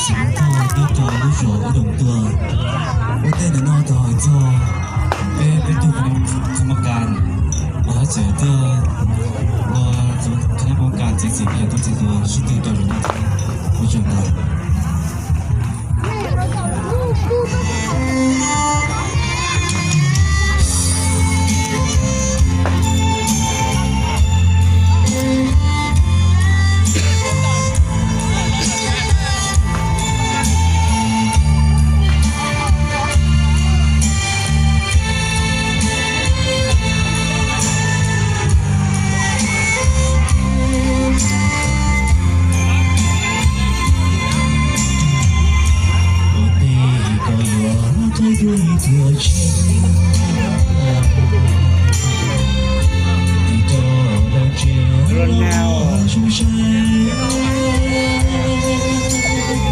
Xeev Khuam nyob rau lub zos Ub Doom Tuag. Ua ntej ntawm no tau hais txog peb peb tug khas mos kas uas hab tseem tuaj ua khas mos kas txiav txim phem rau txhua tus sib tw rau zaum no thiab. Ua tsaug ntau.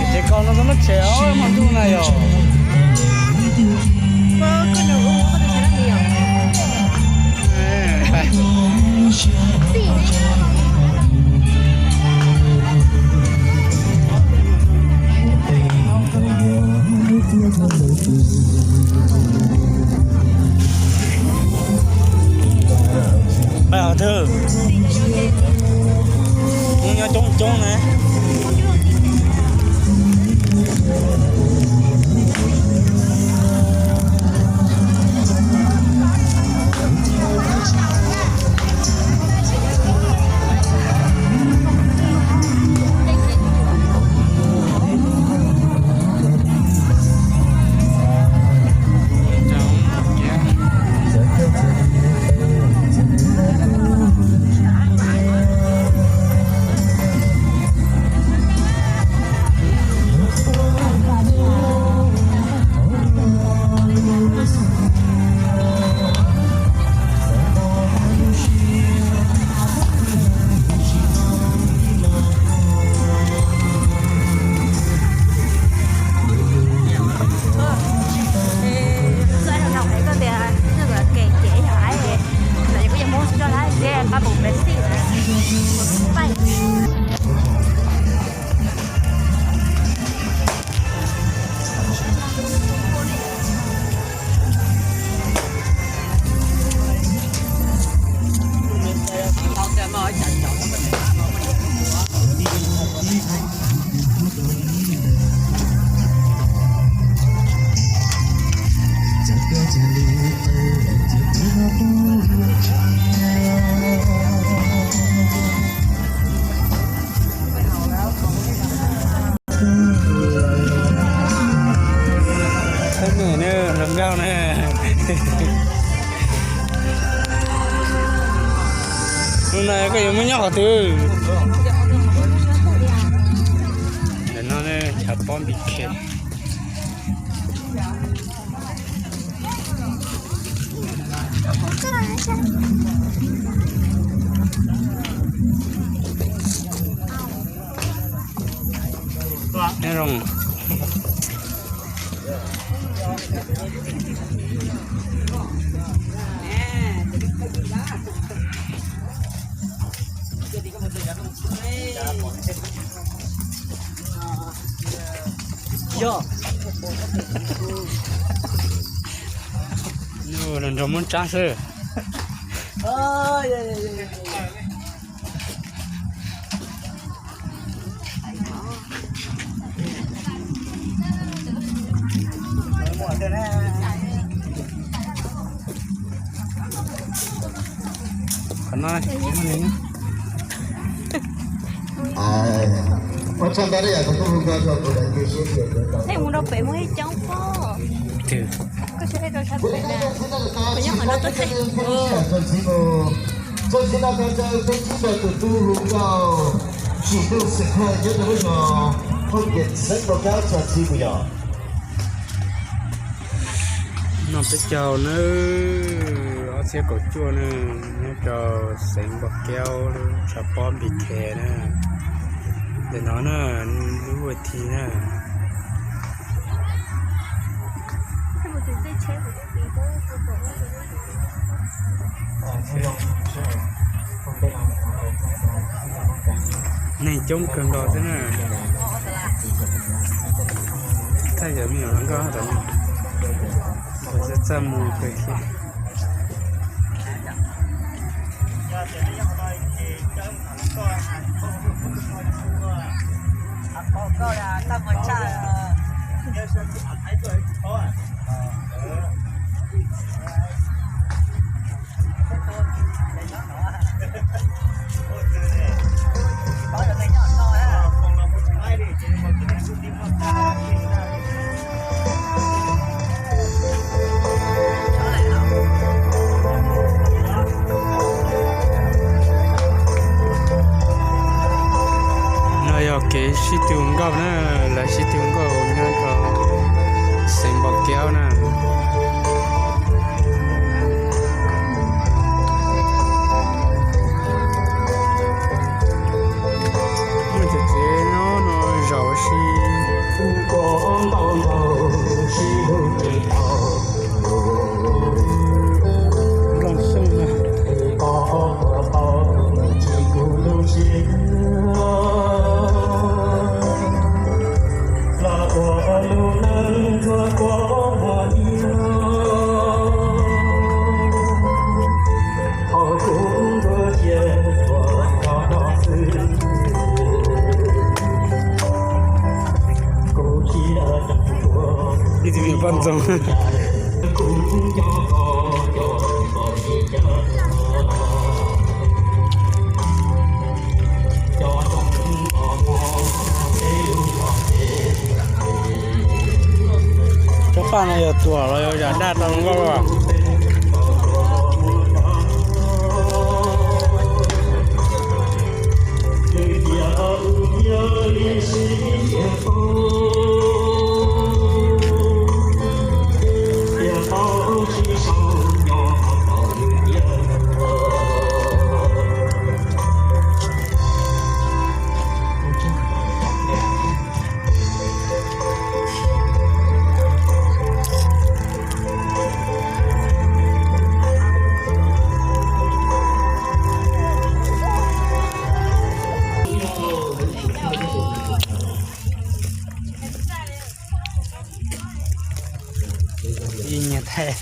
Ces koj no koj muab tsev os, hmo ntuj na yom. Pab Hov Thwj, kuv nyob coob coob na. Tus no koj yuav muab nyob qhov twg? Ntawm no chav pob npis khes. Nyob zoo. Los nrog muab tsab xwb. Qhov no, ua tsaug ntau ib yam tus tub hu nkauj rau kuv daim ntsis siab ntsws. Tej mus rau pem muaj ib coob pob. Koj tsis rau sab pem na. Kuv nyob qhov no tuaj tseem. Txog txiv no ko txawm peb tsis tau tus tub hu nkauj tsim ntuj xeem Thoj nyob rau lub zos Hauj Kiam xeev Npau Kaub txog txiv mus yom. No peb caug na, ob txhiab kaum cuaj na, nyob rau xeev Npau Kaub lub tshav pob Npis Khes na. Ntawm no na, lub ua thi na. Neeg coob kawg nkaus xwb na. Thaj yam me nyuam hluas nkauj tod, txaj mus pem thiab. No yog kev sib tw nkauj na, lawv sib tw nkauj nyob rau xeev Npau Kev na. Muaj cov tsev nyob no zaum si. Nplooj xyooj na. Ib tug me nyuam poj ntxoog. Tsob paj no yog tuam los yog yam daj tau zoo nkauj los? Ib nyiag thaij.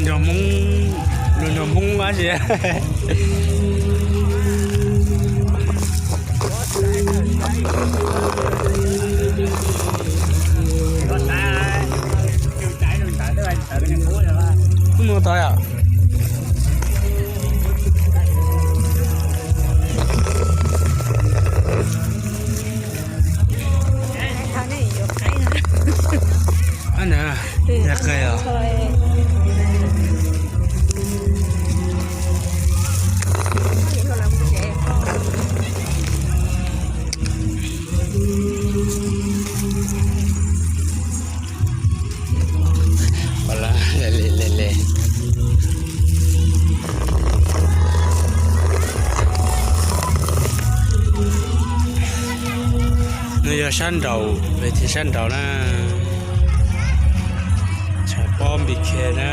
Nrog Hmoob, nrog Hmoob ua si. Mus tau yom. Ab na, yog qis os. Yog sab nraud, pem thiab sab nraud na, tshav pob npis khe na.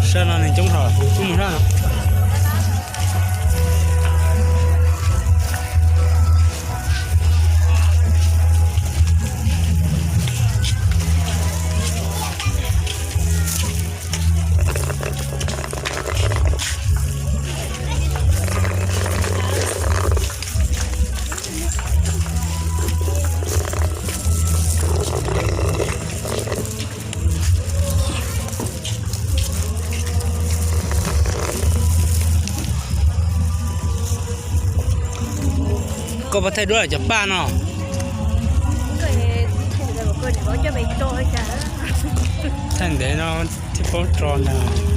Sab no neeg coob hos, kuv mus sab no. Koj puas thaij duab cov paj no? Thaij ntev no thiaj paub tso ntag.